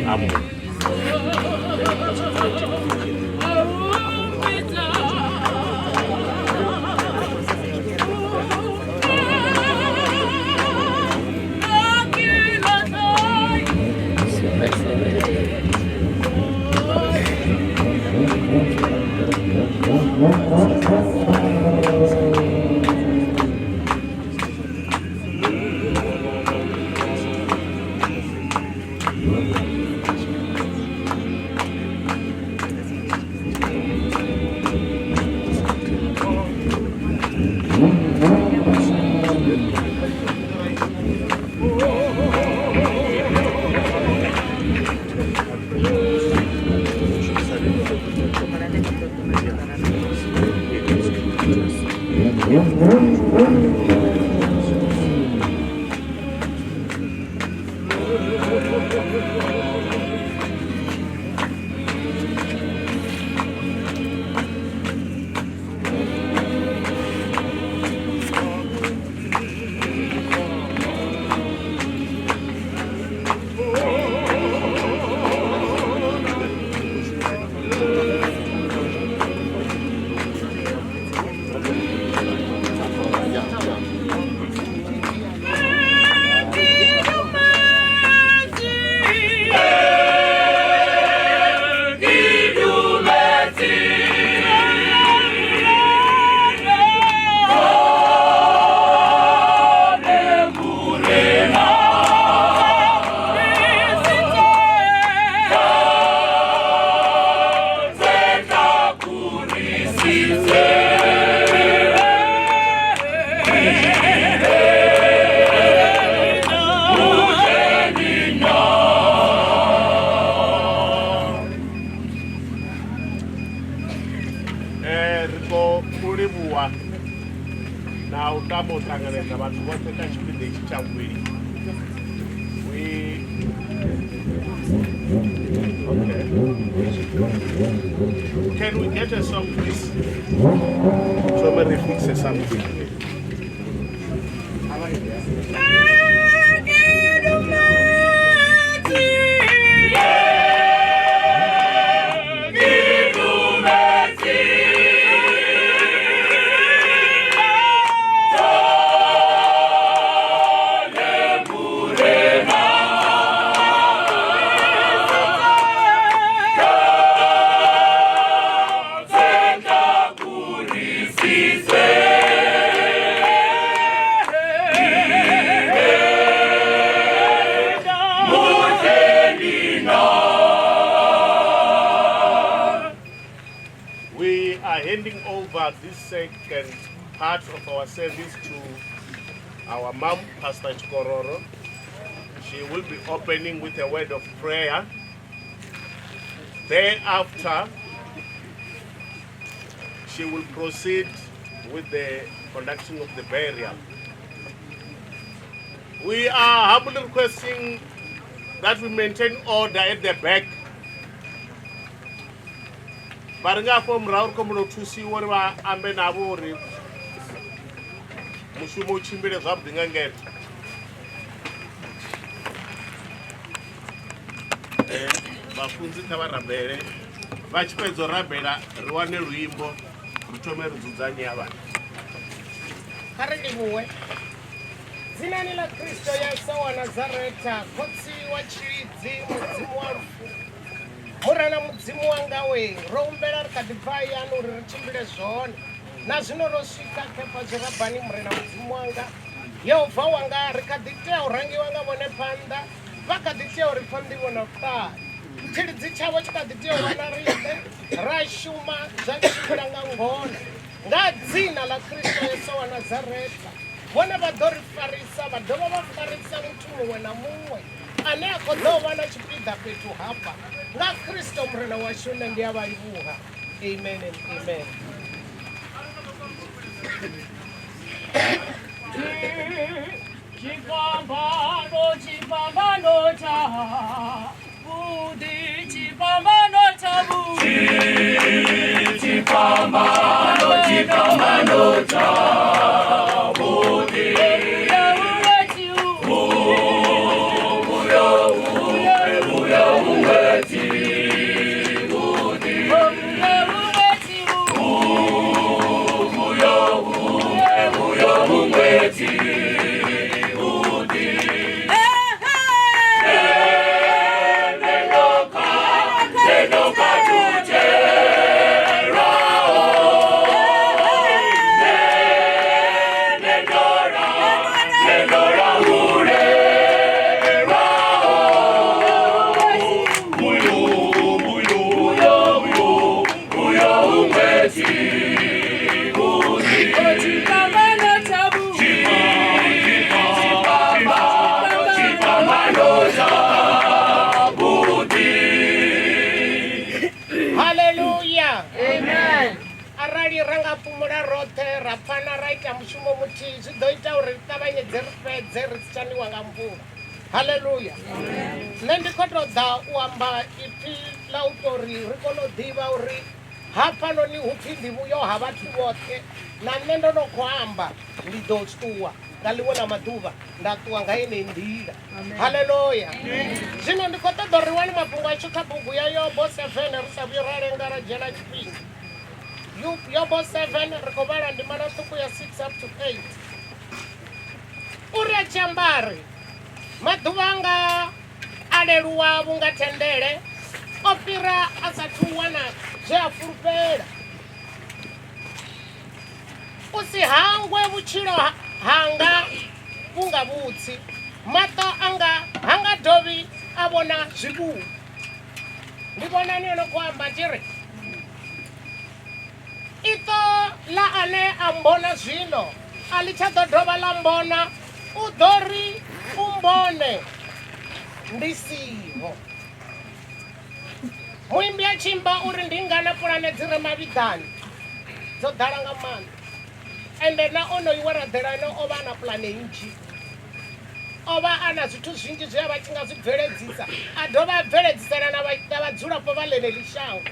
Amu. Ri khou u livhuwa na u tama u ṱanganedza vhathu vhoṱhe kha tshipiḓa itshi tsha vhuvhili. We okay. Can we get a song please? Thome ri fixe something. We are handing over this second part of our service to our mom, Pastor Chikororo. She will be opening with a word of prayer. Thereafter, she will proceed with the conducting of the burial. We are humbly requesting that we maintain order at the back. Vha ri nga afho murahu ri khou humbela u thusiwa uri vha ambe navho uri mushumo u tshimbile zwavhuḓi nga ngeno. Vhafunzi kha vha rabele, vha tshi fhedza u rabela ri wane luimbo ri thome ri dzudzanye ya vhana. Kha ri livhuwe dzinani ḽa Kristo Yesu wa Nazaretha, khotsi wa tshilidzi, Mudzimu wa lufu. Murena Mudzimu wanga we, ro humbela ri kha ḓi bva hayani uri ri tshimbile zwone. Na zwino ro swika khefha zwirabani, Murena Mudzimu wanga. Yehova wanga, ri kha ḓi tea u rangiwa nga vhone phanḓa, vha kha ḓi tea u ri pfa nḓivho na vhuṱali. Tshilidzi tshavho tshi kha ḓi tea u vha na riṋe, ra shuma zwa tshimbila nga ngona. Nga dzina ḽa Kristo Yesu wa Nazaretha, vhone vha ḓo ri farisa vha dovha vha farisa muthu muṅwe na muṅwe ane a khou ḓo vha na tshipiḓa fhethu hafha. Nga Kristo Murena washu, nṋe ndi a vha livhuha. Amen and amen. Tshifhambano, tshifhambano tsha vhuḓi, tshifhambano tsha vhuḓi. Tshifhambano, tshifhambano tsha vhuḓi. Vhuya vhuwe tshiu, Vhuyo vhuwe, vhuyo vhuwe. tshavhuḓi. Haleluya. Amen. Arali ra nga fhumula roṱhe ra pfana ra ita mushumo muthihi zwi ḓo ita uri ri ṱavhanyedze ri fhedze ri si tsha niwa nga mvula. Haleluya. Nṋe ndi khou tou ḓa u amba ipfi ḽa u tou ri ri kone u ḓivha uri hafhanoni hu pfi ndi vhuyo ha vhathu vhoṱhe na nṋe ndo no khou amba ndi ḓo ṱuwa nga ḽiṅwe ḽa maḓuvha nda ṱuwa nga yeneyi nḓila. Haleluya. Zwino ndi khou ṱoḓa uri ri wane mafhungo ashu kha bugu ya Yobo 7 ri sa vhuyi ra lenga ra dzhena tshifhinga. Yobo 7 ri khou vhala ndimana ṱhukhu ya 6 up to 8. Uri a tshi amba a ri, Maḓuvha anga a leluwa vhunga thendele, o fhira a sathu wana zwe a fulufhela. U si hangwe vhutshilo hanga vhunga vhutsi, maṱo anga ha nga dovhi a vhona zwivhuya. Ndi vhonani o no khou amba a tshi ri, Iṱo ḽa ane a mmbona zwino a ḽi tsha ḓo dovha ḽa mmbona, u ḓo ri u mmbone ndi siho. Muimbi a tshi imba uri ndi ngana pulane dzi re mavhiḓani dzo ḓala nga maanḓa, ende na onoyu we ra ḓela ene o vha a na pulane nnzhi, o vha a na zwithu zwinzhi zwe a vha tshi nga zwi bveledzisa, a dovha a bveledzisela na vhadzulapo vha ḽeneḽi shango.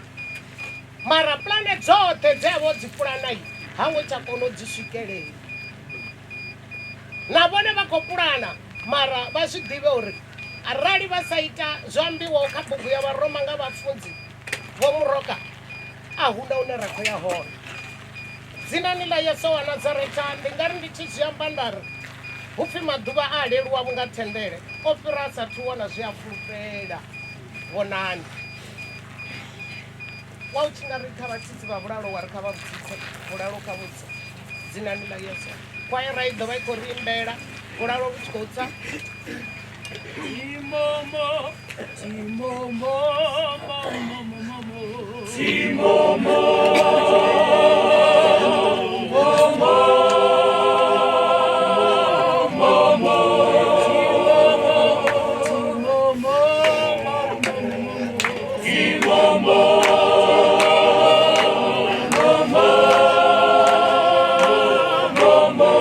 Mara pulane dzoṱhe dze a vha o dzi pulana ha ngo tsha kona u dzi swikelela. Na vhone vha khou pulana mara vha zwi ḓivhe uri arali vha sa ita zwo ambiwaho kha bugu ya Vharoma nga vhafunzi Vho Muroka a hu na hune ra khou ya hone. Dzinani ḽa Yesu wa Nazaretha ndi nga ri ndi tshi zwi amba nda ri hu pfi maḓuvha a leluwa vhunga thendele o fhira a sathu wana zwe a fulufhela. Vhonani. Wa u tshi nga ri kha vhatsitsi vha vhulalo wa ri kha vha vhutsitse vhulalo kha vhutse dzinani ḽa Yesu. Kwaera i ḓo vha i khou ri imbela vhulalo vhu tshi khou tsa. Tshimomo, tshimomo, mo, mo, mo, mo, mo. Tshimomo, mo, mo, mo, mo. Tshimomo, tshimomo, mo, mo, mo, mo. Tshimomo, mo, mo, mo, mo.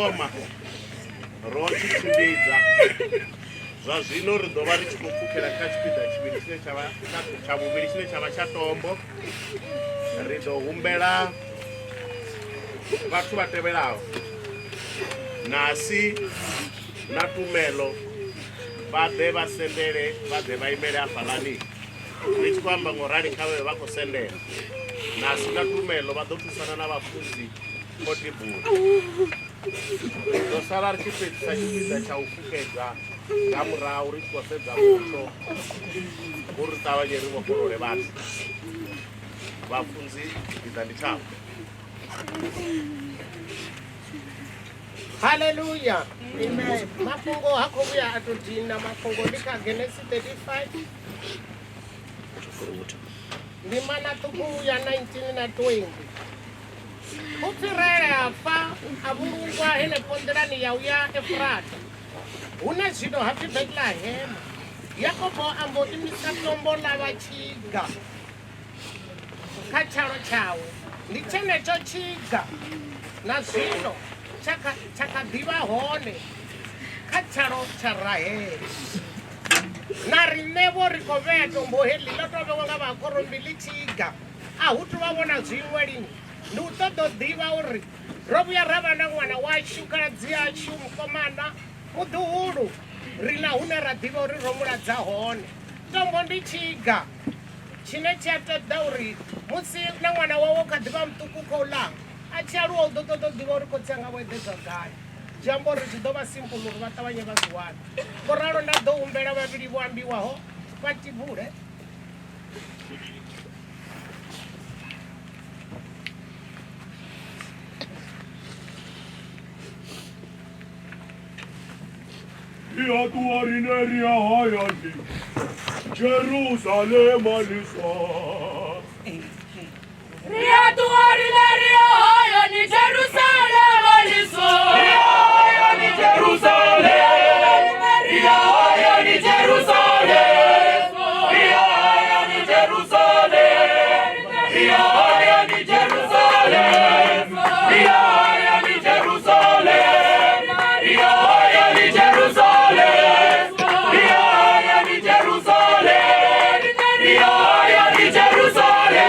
thoma ro tshi tshimbidza zwa zwino ri ḓo vha ri tshi khou pfukhela kha tshipiḓa tshivhili tshine tsha vha tsha vhuvhili tshine tsha vha tsha tombo ri ḓo humbela vhathu vha tevhelaho nasi na tumelo vha ḓe vha sendele vha ḓe vha imele hafhaḽani ri tshi khou amba ngo rali kha vhe vha khou sendela nasi na tumelo vha ḓo thusana na vhafunzi khotibula ri ḓo sala ri tshi fhedzisa tshipiḓa tsha u fukedza nga murahu ri tshi khou sedza mutsho uri ṱavhanye ri vhofholole vhathu vhafunzi tshipiḓa ndi tshavho Haleluya. Amen. Mafhungo ha khou vhuya a tou dina mafhungo ndi kha Genesi 35 ndimana ṱhukhu ya 19 na 20. U pfi Rahele a fa a vhulungwa henefho nḓilani ya u ya Efurata hune zwino ha pfi Betlehema. Yakobo a mbo imisa tombo ḽa vha tshiga kha tshalo tshawe. Ndi tshenetsho tshiga na zwino tsha kha tsha kha ḓi vha hone kha tshalo tsha Rahele. Na riṋe-vho ri khou vhea tombo heḽi ḽo tou vhewa nga vhakhorombi ḽi tshiga. A hu tou vha vhona zwiṅwe lini. Ndi u ṱoḓa u ḓivha uri ro vhuya ra vha na ṅwana washu, khaladzi ashu, mukomana, muḓuhulu, ri na hune ra ḓivha uri ro mu ladza hone. Tombo ndi tshiga tshine tshi a ṱoḓa uri musi na ṅwana wawe o kha ḓi vha muṱuku khou ḽa, a tshi aluwa u ḓo ṱoḓa u ḓivha uri khotsi anga vho eḓedzwa gai. Zwi amba uri zwi ḓo vha simple uri vha ṱavhanye vha zwi wane. Ngo ralo nda ḓo humbela vhavhili vho ambiwaho vha tibule. Ri a ṱuwa riṋe ri ya hayani Jerusalema ḽiswa. Ri a ṱuwa riṋe ri ya hayani Jerusalema ḽiswa. Ri ya hayani Jerusalema, ri ya hayani Jerusalema, ri ya hayani Jerusalema, ri ya hayani Jerusalema, ri ya hayani Jerusalema, ri ya hayani Jerusalema, ri ya hayani Jerusalema, ri ya hayani Jerusalema, ri ya hayani Jerusalema.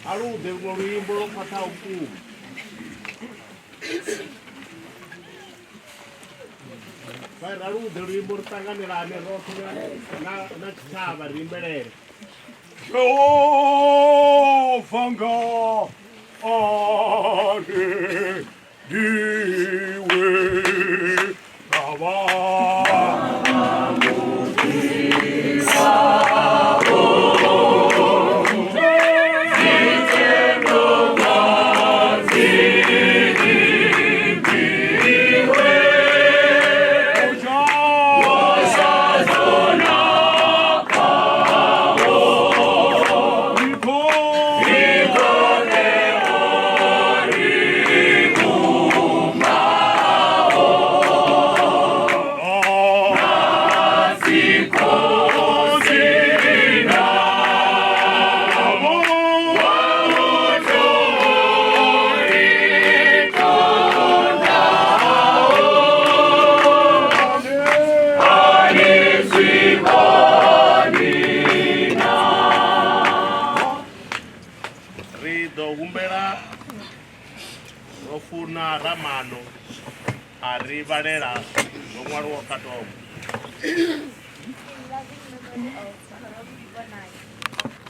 A lu ḓe luṅwe luimbo lwo khwaṱhaho vhukuma. Vha ra lu ḓe luimbo ri ṱanganelane roṱhe na na tshitshavha ri imbelele. Jehova nga are ndiwe ngava Ri ḓo humbela ro funa ramano a ri vhalela zwo ṅwaliwaho kha tombo. In loving memory of Khorombi Vhonani,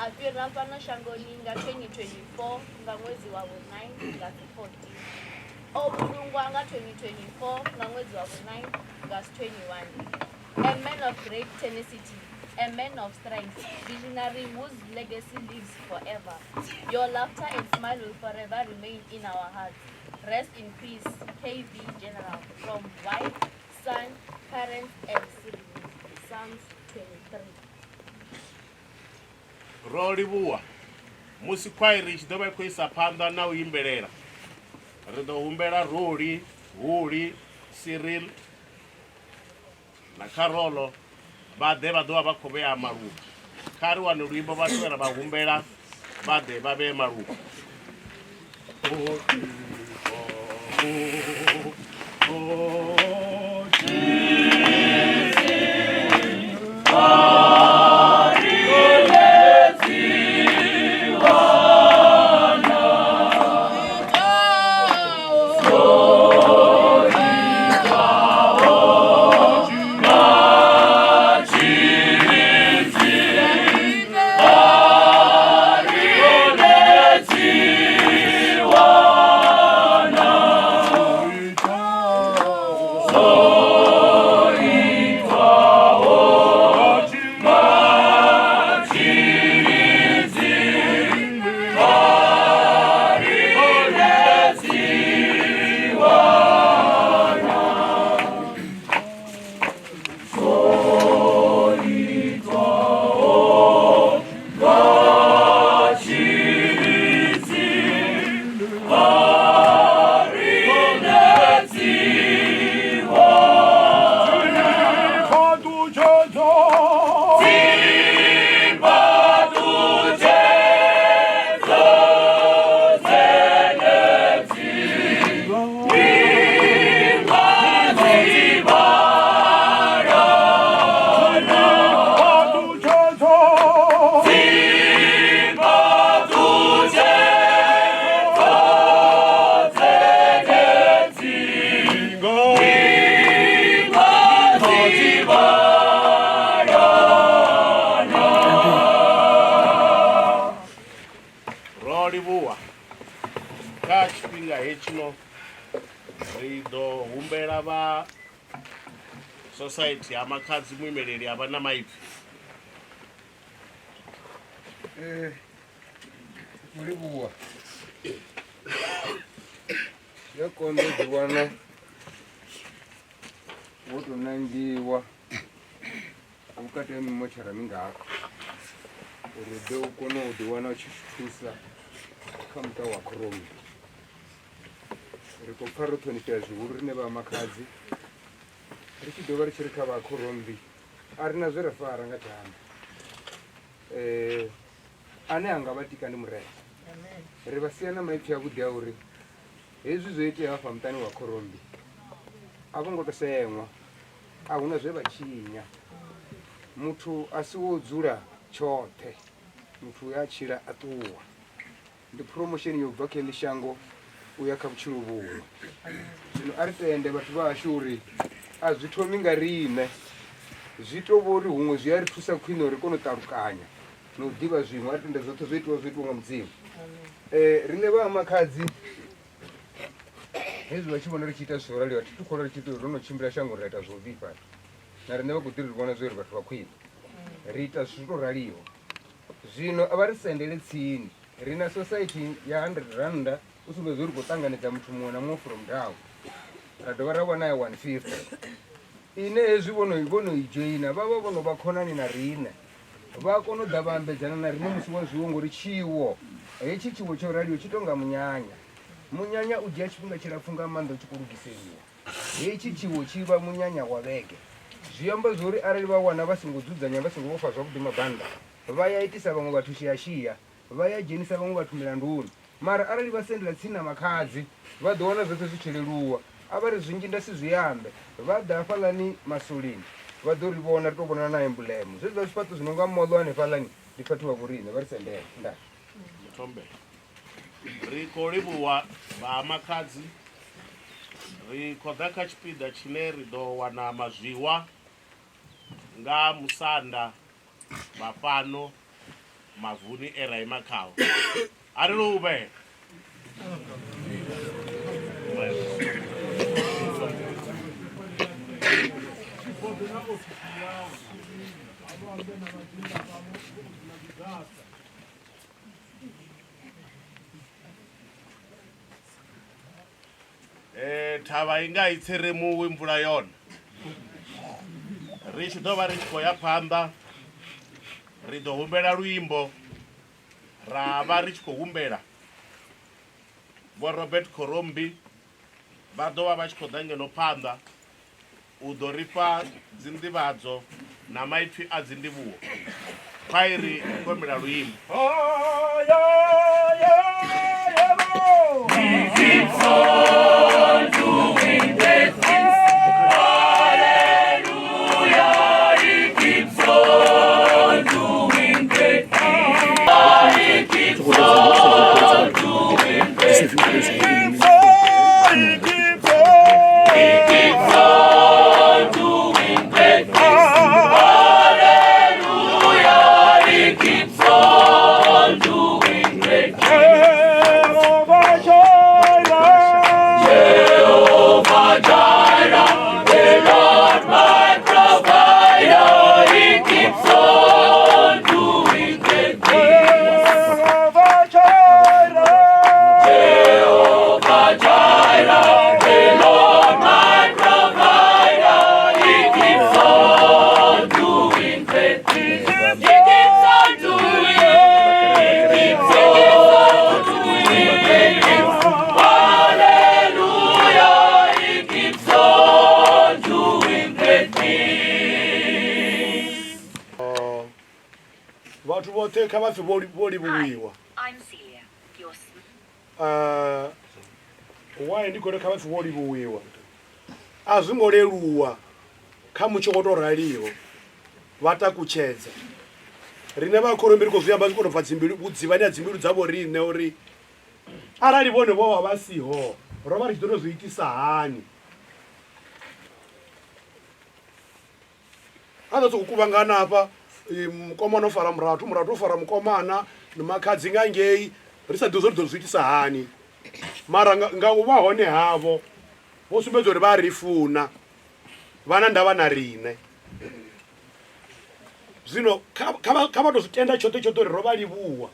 a fhira fhano shangoni nga 2024 nga ṅwedzi wa vhu-9 nga dzi 14. O vhulungwa nga 2024 nga ṅwedzi wa vhu-9 nga 21. A man of great tenacity, a man of strength, visionary whose legacy lives forever. Your laughter and smile will forever remain in our hearts. Rest in peace, KV General, from wife, son, parents, and siblings. Psalms 23. Ro livhuwa. Musi khwairi i tshi ḓo vha i khou isa phanḓa na u imbelela, ri ḓo humbela Roli, Huli, Cyril na Carolo vha ḓe vha ḓo vha vha khou vhea maluvha. Kha ri wane luimbo vhathu vhe ra vha humbela vha ḓe vha vhee maluvha. Ro livhuwa. Kha tshifhinga hetshino ri ḓo humbela vha society ya Makhadzi muimeleli a vha na maipfi. U livhuwa zwi a konḓa u ḓiwana wo tou nangiwa vhukati ha mimotshara mingafha uri u ḓe u kone u ḓiwana u tshi thusa kha muṱa wa khorombi. Ri khou pfa ro ṱhonifhea zwihulu riṋe vha Makhadzi ri tshi dovha ri tshi ri kha vha khorombi a ri na zwe ra fara nga tshanḓa. Ane a nga vha tika ndi Murena. Ri vha sia na maipfi avhuḓi a uri hezwi zwo itea hafha muṱani wa khorombi a vho ngo tou seṅwa, a hu na zwe vha tshinya. Muthu a si wo dzula tshoṱhe, muthu u a tshila a ṱuwa. Ndi promotion yo bva kha heḽi shango u ya kha vhutshilo vhuṅwe. Zwino a ri tende vhathu vha hashu uri a zwi thomi nga riṋe, zwi tou vha uri huṅwe zwi a ri thusa khwine uri ri kone u ṱalukanya na u ḓivha zwiṅwe. A ri tende zwoṱhe zwo itiwa zwo itiwa nga Mudzimu. Riṋe vha Makhadzi hezwi vha tshi vhona ri tshi ita zwithu zwo raliho, a thi tu kholwa ri tshi ri ro no tshimbila shangoni ra ita zwo vhifha, na riṋe vha khou ḓi ri vhona zwo ri vhathu vha khwine, ri ita zwithu zwo tou raliho. Zwino a vha ri sendele tsini, ri na society ya 100 rannda u sumbedza uri khou ṱanganedza muthu muṅwe na muṅwe from down, ra dovha ra vha na ya 150 ine hezwi vho no i dzhoina vha vha vho no vha khonani na riṋe. Vha kona u ḓa vha ambedzana na riṋe musi wa zwiwo ngori tshiwo hetshi tshiwo tsho raliho tshi tou nga munyanya. Munyanya u dzhia tshifhinga tshilapfu nga maanḓa u tshi khou lugiseliwa. Hetshi tshiwo tshi vha munyanya wa vhege. Zwi amba zwo ri arali vha wana vha songo dzudzanya vha songo vhofha zwavhuḓi mabannda, vha ya itisa vhaṅwe vhathu shiashia, vha ya dzhenisa vhaṅwe vhathu milanduni. Mara arali vha sendela tsini na makhadzi, vha ḓo wana zwoṱhe zwi tshi leluwa. A vha ri zwinzhi nda si zwi ambe. Vha ḓa hafhaḽani masoleni, vha ḓo ri vhona, ri tou vhonana na emblem. Zwezwiḽa zwifhaṱo zwi no nga moḽo hanefhaḽani, ndi fhethu ha vhoriṋe, vha ri sendele. Ndaa. Muthombela. Ri khou livhuwa vha makhadzi. Ri khou ḓa kha tshipiḓa tshine ri ḓo wana mazwiwa nga musanda vha fhano mavuni e ra ima khao. A ri luvhe. Eh, thavha i nga i tsiremuwi mvula yone ri tshi ḓo vha ri tshi khou ya phanḓa ri ḓo humbela luimbo ra vha ri tshi khou humbela vho Robert Khorombi vha ḓo vha vha tshi khou ḓa ngeno phanḓa u ḓo ri fha dzinḓivhadzo na maipfi a dzindivhuwo. Khwairi i khou humbela luimbo. Vhathu vhoṱhe kha vha pfe vho livhuwiwa. Why ndi khou ri kha vha pfe vho livhuwiwa? A zwi ngo leluwa kha mutsho wo tou raliho vha takutshedza. Riṋe vha khorombi ri khou zwi amba zwi khou tou bva dzimbilu vhudzivhani ha dzimbilu dza vho riṋe uri arali vhone vho vha vha siho ro vha ri tshi ḓo tou zwi itisa hani. A ḓo sokou kuvhangana hafha mukomana o fara murathu, murathu o fara mukomana, makhadzi nga ngei ri sa ḓivhi zwa uri ri ḓo zwi itisa hani mara nga u vha hone havho vho sumbedza uri vha a ri funa vha na ndavha na riṋe. Zwino kha vha to zwi tenda tshoṱhe tshoṱhe uri ro vha livhuwa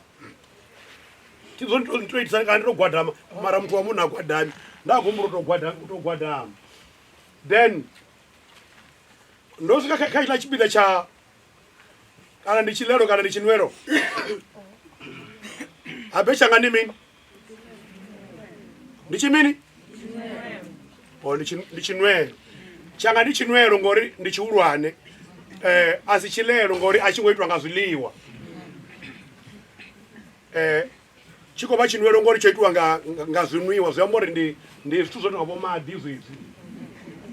thi zwo ndi to itisa kana ndi to gwadama mara muthu wa munna ha gwadami nda khou humbula u to gwadama u to gwadama then ndo swika kha tshiḽa tshipiḓa tsha kana ndi tshilelo kana ndi tshinwelo habe tshanga ndi mini ndi tshimini o ndi tshinwelo tshanga ndi tshinwelo ngori ndi tshihulwane um a si tshilelo ngori a tshi ngo itwa nga zwiḽiwa um tshi khou vha tshinwelo ngori tsho itiwa nga nga zwinwiwa zwi amba uri ndi ndi zwithu zwo tonga vho maḓi zwezwi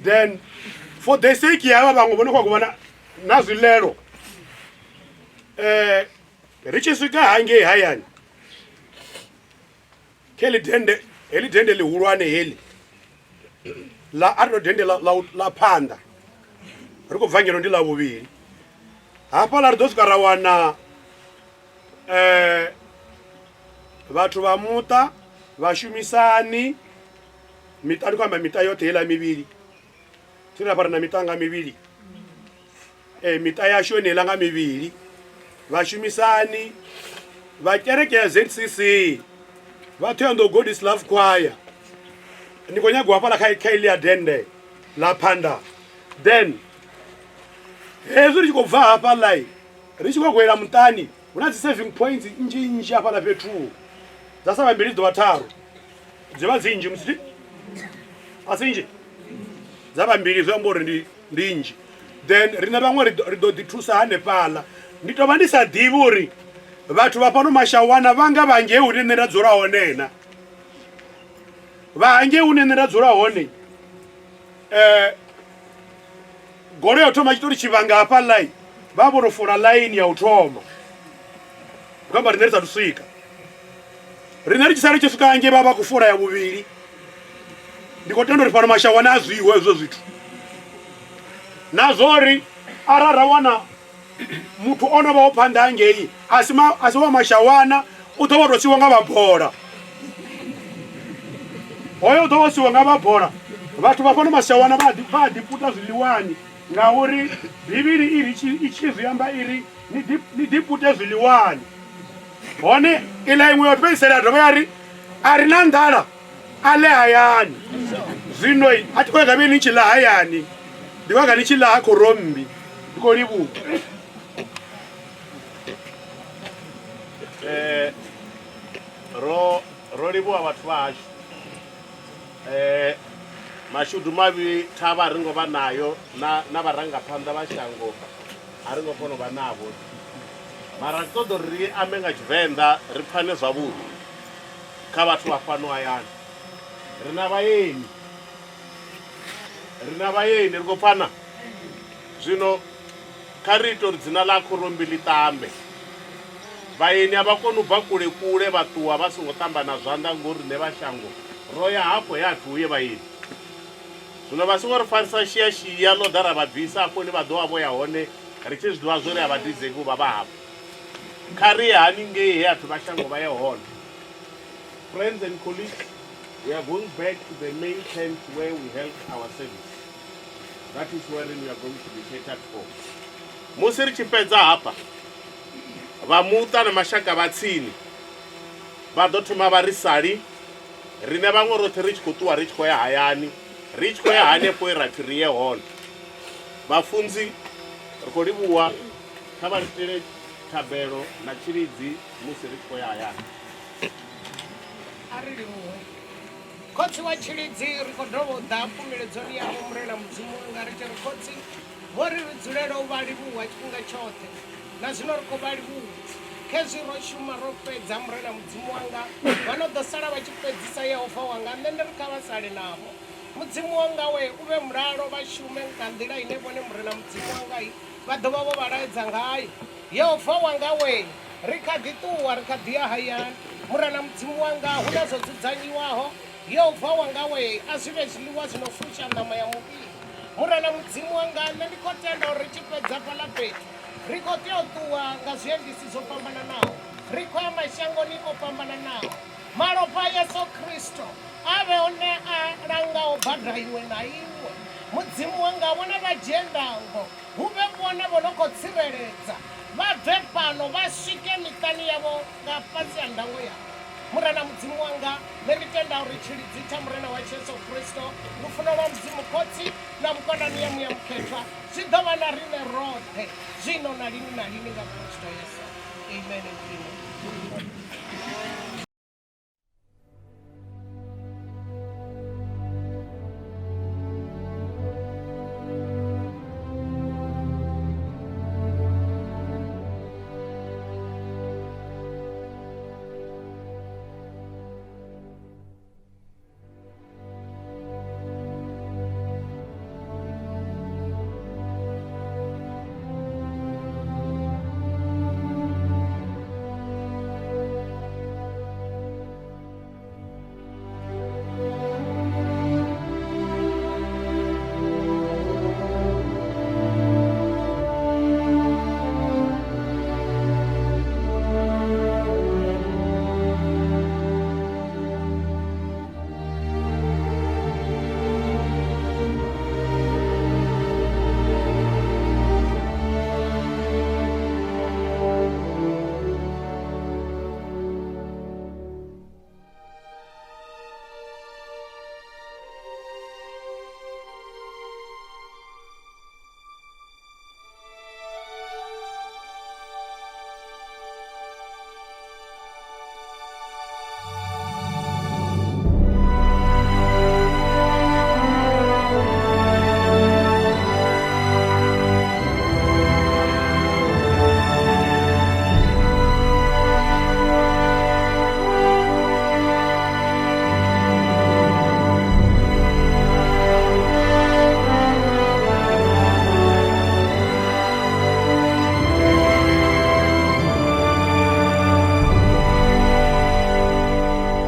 then for the sake ya havha vhaṅwe vho no khou vhona na zwilelo um ri tshi swika hangei hayani kha heḽi dende heḽi dende ḽihulwane heḽi ḽa a ri to dende ḽa ḽa phanḓa ri khou bva ngeno ndi ḽa vhuvhili hafhaḽa ri ḓo swika ra wana Vhathu vha muṱa, vhashumisani, miṱa ndi khou amba miṱa yoṱhe heiḽa mivhili thi ri hafha ri na miṱa nga mivhili miṱa yashu yeneiḽa nga mivhili vhashumisani vha kereke ya Z_C_C vha Thohoyandou God is love choir ndi khou nyaga u hafhaḽa kha kha iḽia dennde ḽa phanḓa then hezwi ri tshi khou bva hafhaḽa. Ri tshi khou gwela muṱani hu na dzi saving points nnzhi nnzhi hafhaḽa fhethu dza sa vha mbili dzi vha tharu dzi vha dzi nnzhi musi a si nnzhi dza vha mbili zwi amba uri ndi ndi nnzhi then riṋe vhaṅwe ri ḓo ri ḓo ḓi thusa hanefhaḽa ndi tou vha ndi sa ḓivhi uri vhathu vha fhano mashawana vha nga vha ngei hune nṋe nda dzula hone na vha hangei hune nṋe nda dzula hone um goloi ya u thoma tshi tori tshivhanga hafhaḽa vha vho to fola ḽaini ya u thoma ndi khou amba riṋe ri sathu swika riṋe ri tshi sala ri tshi swika hangei vha vha khou fola ya vhuvhili ndi khou tenda uri fhano mashawane a zwiho hezwo zwithu na zwori arali ra wana muthu o no vhaho phanḓa hangei a si ma, a si wa mashawana u ḓo vha tou siwa nga vha bola hoyo u ḓo vha siwa nga vha bola vhathu vha fhano mashawana vha ḓi vha ḓi puta zwiḽiwani ngauri bivhili i ri i tshi zwi amba i ri ni ḓi ni ḓi pute zwiḽiwani hone iḽa iṅwe yo fhedzisela ya dovha ya ri a ri na nḓala a ḽe hayani zwino a thi khou nyaga vhe ni tshi ḽa hayani ndi khou nyaga ni tshi ḽa ha khorommbi ndi khou livhuwa eh ro ro livhuwa vhathu vha hashu eh mashudu mavhi thavha ri ngo vha nayo na na vharangaphanḓa vha shango a ri ngo kona u vha navho mara ri ṱoḓa uri ri ambe nga tshivenḓa ri pfane zwavhuḓi kha vhathu vha fhano hayani ri na vhaeni ri na vhaeni ri khou pfana zwino kha ri ite uri dzina ḽa khorombi ḽi ṱambe vhaeni a vha koni u bva kule kule vha ṱuwa vha songo ṱamba na zwanḓa ngori riṋe vha shango ro ya hafho he a pfi huye vhaeni zwino vha songo ri farisa shiashia ḽo ḓa ra vha bvisa hafho hune vha ḓo vha vho ya hone ri tshi zwi ḓivha zwori a vha deserve u vha vha hafho kha ri ye haningei he a pfi vha shango vha ye hone Friends and colleagues, we are going back to the main tent where we held our service. That is where we are going to be catered for. Musi ri tshi fhedza hafha, vha muṱa na mashaka vha tsini vha ḓo thoma vha ri sali riṋe vhaṅwe roṱhe ri tshi khou ṱuwa ri tshi khou ya hayani ri tshi khou ya hanefho he ra pfhi ri ye hone. Vhafunzi ri khou livhuwa kha vha ri itele thabelo na tshilidzi musi ri tshi khou ya hayani. A ri livhuwe. Khotsi wa tshilidzi, ri khou dovha u ḓa hafhu miledzoni yavho, Murena Mudzimu wanga, ri tshi ri, Khotsi, vho ri ri dzulele u vha livhuwa tshifhinga tshoṱhe, na zwino ri khou vha livhuwa. Khezwi ro shuma ro fhedza, Murena Mudzimu wanga, vha no ḓo sala vha tshi fhedzisa, Yehova wanga, nṋe ndi ri kha vha sale navho. Mudzimu wanga we, u vhe mulalo, vha shume nga nḓila ine vhone Murena Mudzimu wanga vha ḓo vha vho vha laedza ngayo. Yehova wanga wee, ri kha ḓi ṱuwa, ri kha ḓi ya hayani. Murena Mudzimu wanga, hu na zwo dzudzanyiwaho. Yehova wanga wee, a zwi vhe zwiḽiwa zwi no fusha ṋama ya muvhili. Murena Mudzimu wanga, nṋe ndi khou tenda uri ri tshi fhedza fhaḽa fhethu, ri khou tea u ṱuwa nga zwiendisi zwo fhambananaho. Ri khou ya mashangoni o fhambananaho. Malofha a Yesu Kristo a vhe one a langaho bada iṅwe na iṅwe. Mudzimu wanga, vhone vha dzhie ndango. Hu vhe vhone vho no khou tsireledza, vha bve fhano vha swike miṱani yavho nga fhasi ha ndango yavho. Murena Mudzimu wanga, nṋe ndi tenda uri tshilidzi tsha Murena washu Yesu Kristo, lufuno lwa Mudzimu Khotsi, na vhukonani ya Muya Mukhethwa zwi ḓo vha na riṋe roṱhe, zwino na lini na lini, nga Kristo Yesu. Amen and amen.